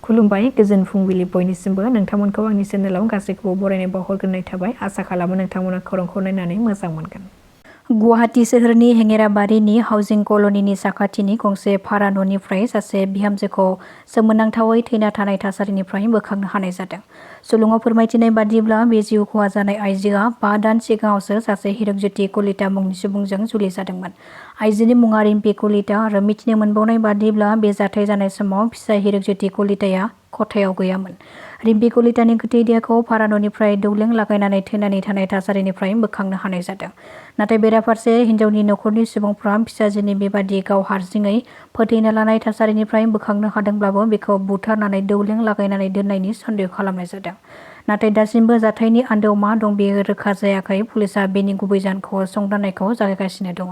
खुलुमबाय गोजोन फुंबिलि बयनिसिमबो नोंथांमोनखौ आंनि चेनेलाव गासैखौबो बरायनाय बावहरग्रोनाय थाबाय आसा खालामो नोंथांमोना खौरांखौ नायनानै मोजां मोनगोन। गुवाहाटी सोहोरनि हेङेराबारिनि हाउजिं कल'निनि साखाथिनि गंसे भारा न'निफ्राय सासे बिहामजोखौ सोमोनांथावै थैना थानाय थासारिनिफ्राय बोखांनो हानाय जादों। सुलुङाव फोरमायथिनाय बादिब्ला बे जिउ खहा जानाय आइजोआ 5 दान सिगाङावसो सासे हिरकज्योति कलिता मुंनि सुबुंजों जुलि जादोंमोन। आइजोनि मुङा रिम्पी कलिता आरो मिथिनो मोनबावनाय बादिब्ला बे जाथाय जानाय समाव फिसाय हिरकज्योति कलिताया खथायाव गैयामोन। रिम्पी कलितानि गोथै देहाखौ भारा न'निफ्राय दौलें लागायनानै थैनानै थानाय थासारिनिफ्राय बोखांनो हानाय जादों। नाथाय बेराफारसे हिन्जावनि नखरनि सुबुंफ्रा फिसाजोनि बेबादि गाव हारसिङै फोथैना लानाय थासारिनिफ्राय बोखांनो हादोंब्लाबो बेखौ बुथारनानै दौलें लागायनानै दोननायनि सन्देह खालामनाय जादों। नाथाय दासिमबो जाथायनि आन्दोआव मा दं बेयो रोखा जायाखै। पुलिसआ बेनि गुबै जाहोनखौ संदाननायखौ जागायगासिनो दङ।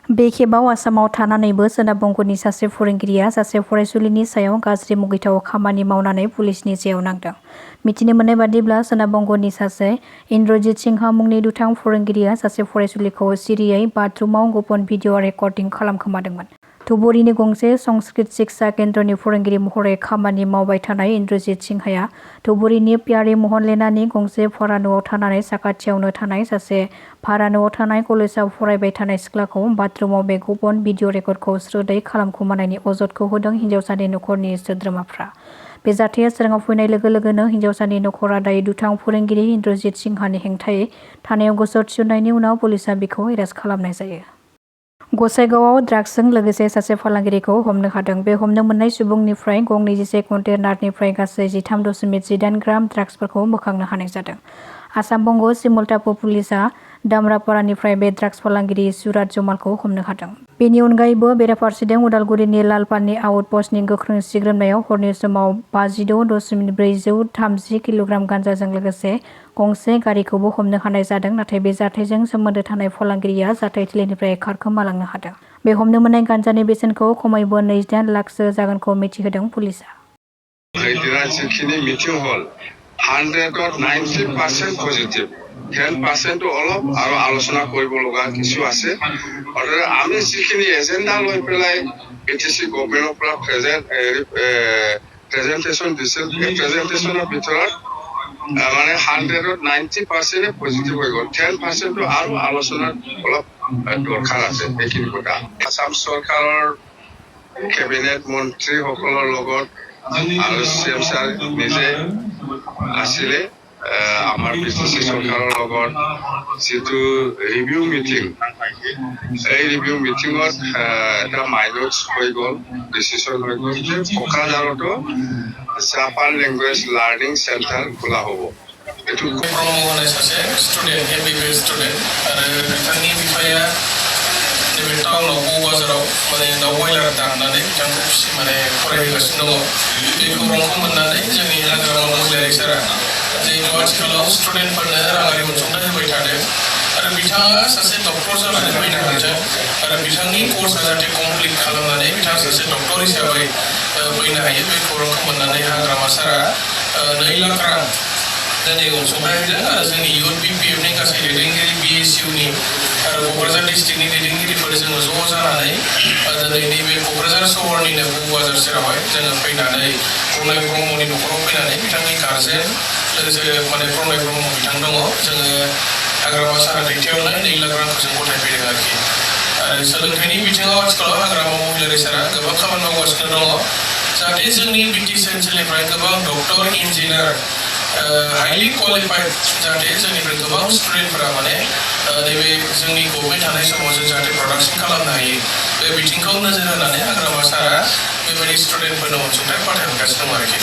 बे खेबाव आसामाव थानानैबो सोनाब बंगनि सासे फोरोंगिरिया सासे फरायसुलिनि सायाव गाज्रि मुगैथाव खामानि मावनानै पुलिसनि जेयाव नांदों। मिथिनो मोननाय बादिब्ला सोनाब बंगनि सासे इन्द्रजित सिंहा मुंनि दुथां फोरोंगिरिया सासे फरायसुलिखौ सिरियै बाथरुमाव गुबुन भिडिअ रेकर्डिं खालामखोमादोंमोन। धुबुरीनि गंसे संस्कृत शिक्षा केन्द्रनि फोरोंगिरि महरै खामानि मावबाय थानाय इन्द्रजित सिंहाया धुबुरीनि प्यारी महन लेनानि गंसे भारा न'आव थानानै साखाथियावनो थानाय सासे भारा न'आव थानाय कलेजाव फरायबाय थानाय सिख्लाखौ बाथरुमाव बे गुबुन भिडिअ रेकर्डखौ स्रोदै खालामखोमानायनि अजदखौ होदों हिन्जावसानि नखरनि सोद्रोमाफ्रा। बे जाथाया सोराङाव फैनाय लोगो लोगोनो हिन्जावसानि नखरा दायो दुथां फोरोंगिरि इन्द्रजित सिंहानि हेंथायै थानायाव गोसो थिसननायनि उनाव पुलिसआ बिखौ एरेस्ट खालामनाय जायो। गसाइगावआव ड्राग्सजों लोगोसे सासे फालांगिरिखौ हमनो हादों। बे हमनो मोननाय सुबुंनिफ्राय गं 21 कन्टेनारनिफ्राय गासै 13.18 ग्राम ड्राग्सफोरखौ बोखांनो हानाय जादों। आसाम बंग सिमलटापु पुलिसआ दामरापारानिफ्राय बे ड्राग्स फालांगिरि सुरात जमालखौ हमनो हादों। बेनि अनगायैबो बेराफारसेथिं उदालगुरिनि लालपाननि आउट पस्टनि गोख्रों सिग्रोमनायाव हरनि समाव 56.430 किल'ग्राम गान्जाजों लोगोसे गंसे गारिखौबो हमनो हानाय जादों। नाथाय बे जाथायजों सोमोन्दो थानाय फालांगिरिया जाथायथिलिनिफ्राय खारखोमालांनो हादों। बे हमनो मोननाय गान्जानि बेसेनखौ खमैबो 28 लाखसो जागोनखौ मिथिहोदों पुलिसआ। 190% পজিটিভ 10% অলপ আৰু আলোচনা কৰিব লগা কিছু আছে। অৰ্থাৎ আমি যিখিনি এজেন্ডা লৈ পেলাই BTC গভৰ্ণমেণ্টৰ পৰা প্ৰেজেন্টেশ্যন দিছিল সেই প্ৰেজেন্টেশ্যনৰ ভিতৰত মানে 190% পজিটিভ হৈ গ'ল। 10% আৰু আলোচনাৰ অলপ দৰকাৰ আছে। এইখিনি কথা আসাম চৰকাৰৰ কেবিনেট মন্ত্ৰীসকলৰ লগত আৰু CM ছাৰ নিজে আছিলে আমাৰ BTC চৰকাৰৰ লগত যিটো ৰিভিউ মিটিং এই ৰিভিউ মিটিঙত এটা মাইলছ হৈ গ'ল ডিচিশ্যন হৈ গ'ল যে কোকৰাঝাৰতো জাপান লেংগুৱেজ লাৰ্নিং চেণ্টাৰ খোলা হ'ব। এইটো প্ৰমোহনে সাसे ষ্টুডেন্ট MBBS ষ্টুডেন্ট আৰু बिथांनि बिफाया नैबे टाउनाव बाजाराव माने दावबायलार दाननानै बिथांखौ माने फरायहोगासिनो दङ। बे खौरांखौ मोननानै जोंनि हाग्रामा महिलारि सारा जिहेतु आथिखालाव स्टुडेन्टफोरनो राङारि अनसुंथाइ होबाय थादों आरो बिथाङा सासे डक्टर जानानै फैनो हाथों आरो बिथांनि कर्सआ जाहाथे कमप्लिट खालामनानै बिथाङा सासे डक्टर हिसाबै फैनो हायो। बे खौरांखौ मोननानै हाग्रामा सारा 2 लाख रां दिनै अनसुंथाइ होदों आरो जोंनि इउथ BPFनि गासै दैदेनगिरि BSUनि आरो क'क्राझार डिस्ट्रिक्टनि दैदेनगिरिफोर जोङो ज' जानानै दिनै नैबे क'क्राझार सहरनिनो बाजार सेरावहाय जोङो फैनानै प्रनय ब्रह्मनि न'खराव फैनानै बिथांनि गार्जेन लोगोसे माने प्रनय ब्रह्म बिथां दङ। जोङो हाग्रामा सारा दैथायावनो 2 लाख रांखौ जों गथायफैदों आरोखि। आरो सोलोंथाइनि बिथिङाव आथिखालाव हाग्रामा महिलारि सारा गोबां खामानि मावगासिनो दङ जाहाथे जोंनि BTC ओनसोलनिफ्राय गोबां डक्टर इन्जिनियार हाइलि क्वालिफाइड जाहाथे जोंनिफ्राय गोबां स्टुडेन्टफोरा माने नैबे जोंनि गभर्नमेन्ट थानाय समाव जों जाहाथे प्रडाक्शन खालामनो हायो बे बिथिंखौ नोजोर होनानै हाग्रामा सारा बेबायदि स्टुडेन्टफोरनो अनसुंथाइ पाठायहरगासिनो दं आरोखि।